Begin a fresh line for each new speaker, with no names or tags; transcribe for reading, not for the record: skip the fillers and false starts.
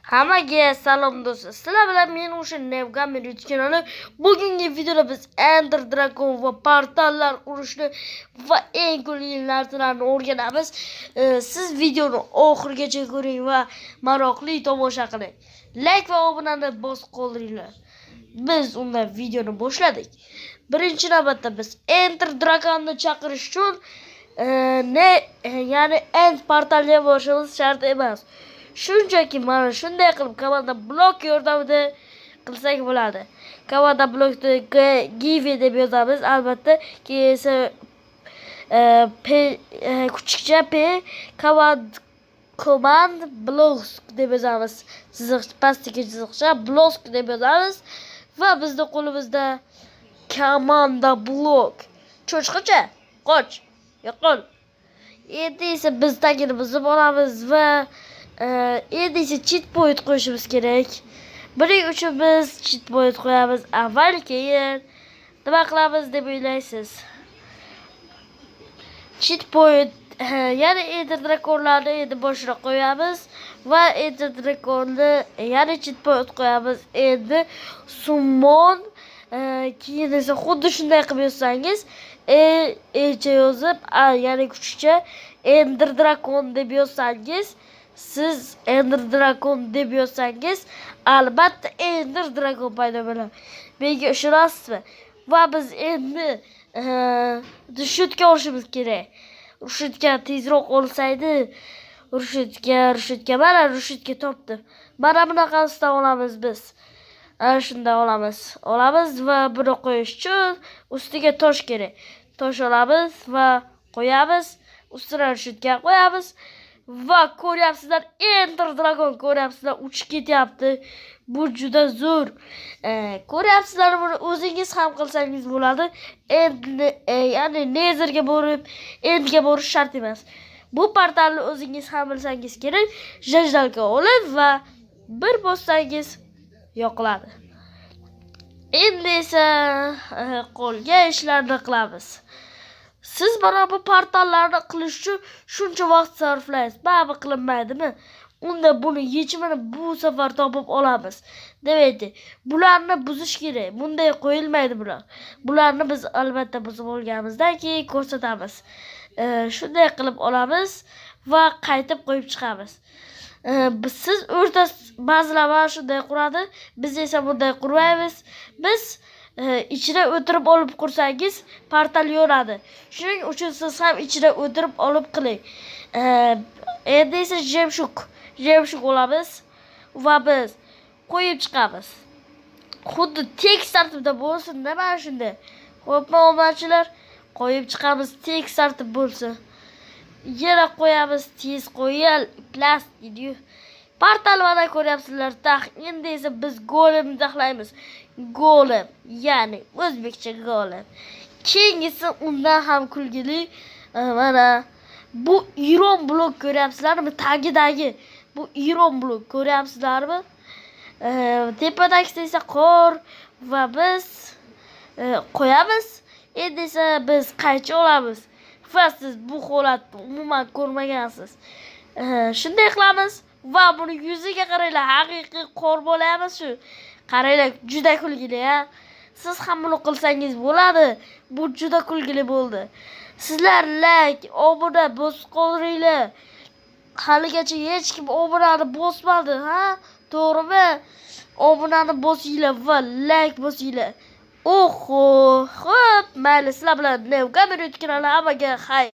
Hammaga salom do'stlar. Sizlar bilan men o'sha Nevgamer YouTube kanali. Bugungi videoda biz Ender Dragon va portallar qurishni va eng kulgili narsalarni o'rganamiz. Siz videoni oxirigacha ko'ring va maroqli tomosha qiling. Like va obunani bosib qoldiringlar. Biz undan videoni boshladik. Birinchi navbatda biz Ender Dragonni chaqirish uchun ne ya'ni End portalga borishimiz shart emas. Shunchaki mana shunday qilib команда блок yordamida qilsak bo'ladi. Команда blokni give deb yozamiz albatta. Keyin esa p kuchukcha p command blocks deb yozamiz. Chiziq, pastdagi chiziqcha, blocks deb yozamiz va bizni qo'limizda команда blok. Cho'chqacha, qoch, yo'qol. Endi esa biz tagini buzib olamiz va endi esa cheat point qo'yishimiz kerak. Buning uchun biz cheat point qo'yamiz avval, keyin nima qilamiz deb o'ylaysiz? Cheat point, ya'ni Ender Dragonlarni endi boshida qo'yamiz va Ender Dragonni, ya'ni cheat point qo'yamiz. Endi summon, keyin esa xuddi shunday qilib yozsangiz, e echa yozib, a ya'ni kuchukcha Ender Dragon deb yozsangiz, siz Ender Dragon deb yozsangiz, albatta Ender Dragon paydo bo'ladi. Menga ishonasizmi? Va biz endi решётка olishimiz kerak. Решётка tezroq olsaydi. Решётка, решётка, mana решётка topdim. Mana bunaqasidan olamiz biz. Ana shundan olamiz. Olamiz va buni qo'yish uchun ustiga tosh kerak. Tosh olamiz va qo'yamiz. Ustidan решётка qo'yamiz. Va ko'ryapsizlar, Ender Dragon ko'ryapsizlar, uchib ketyapti. Bu juda zo'r. Ko'ryapsizlar, buni o'zingiz ham qilsangiz bo'ladi. Endi ya'ni Netherga borib, Endga borish shart emas. Bu portalni o'zingiz ham bilsangiz kerak. Зажигалка olib va bir bossangiz yoqiladi. Endi esa qolgan ishlarni qilamiz. Siz mana bu portallarni qilish uchun shuncha vaqt sarflaysiz. Baribir qilinmaydimi? Unda buni yechimini bu safar topib olamiz. Demak, bularni buzish kerak. Bunday qo'yilmaydi bular. Bularni biz albatta buzib olganimizdan keyin ko'rsatamiz. Shunday qilib olamiz va qaytib qo'yib chiqamiz. Siz o'rta ba'zilar mana shunday quradi, biz esa bunday qurmaymiz. Biz ichida o'tirib olib qursangiz portal yonadi. Shuning uchun siz ham ichida o'tirib olib qiling. Endi esa жемчуг, жемчуг olamiz va biz qo'yib chiqamiz. Xuddi tekis tartibda bo'lsin-da mana shunday. Xo'pmi, obunachilar? Qo'yib chiqamiz, tekis tartib bo'lsin. Yana qo'yamiz, tez qo'yil, plas deydi. Portal mana ko'ryapsizlar, tax. Endi esa biz golemni taxlaymiz. Golem, ya'ni o'zbekcha golem. Keyingisi undan ham kulgili. Mana bu iron blok ko'ryapsizlarmi? Tagidagi bu iron blok ko'ryapsizlarmi? Tepadagisi esa qor va biz qo'yamiz. Endi esa biz qaychi olamiz. Va siz bu holatni umuman ko'rmagansiz. Shunday qilamiz va buni yuziga qaranglar, haqiqiy qor bo'lamiz shu. Qaranglar, juda kulgili a. Siz ham buni qilsangiz bo'ladi. Bu juda kulgili bo'ldi. Sizlar like, obuna bosib qoldiringlar. Haligacha hech kim obunani bosmadi, ha? To'g'rimi? Obunani bosinglar va like bosinglar. Oho, xo'p, mayli, sizlar bilan Nevgamer YouTube kanali, hammaga xayr.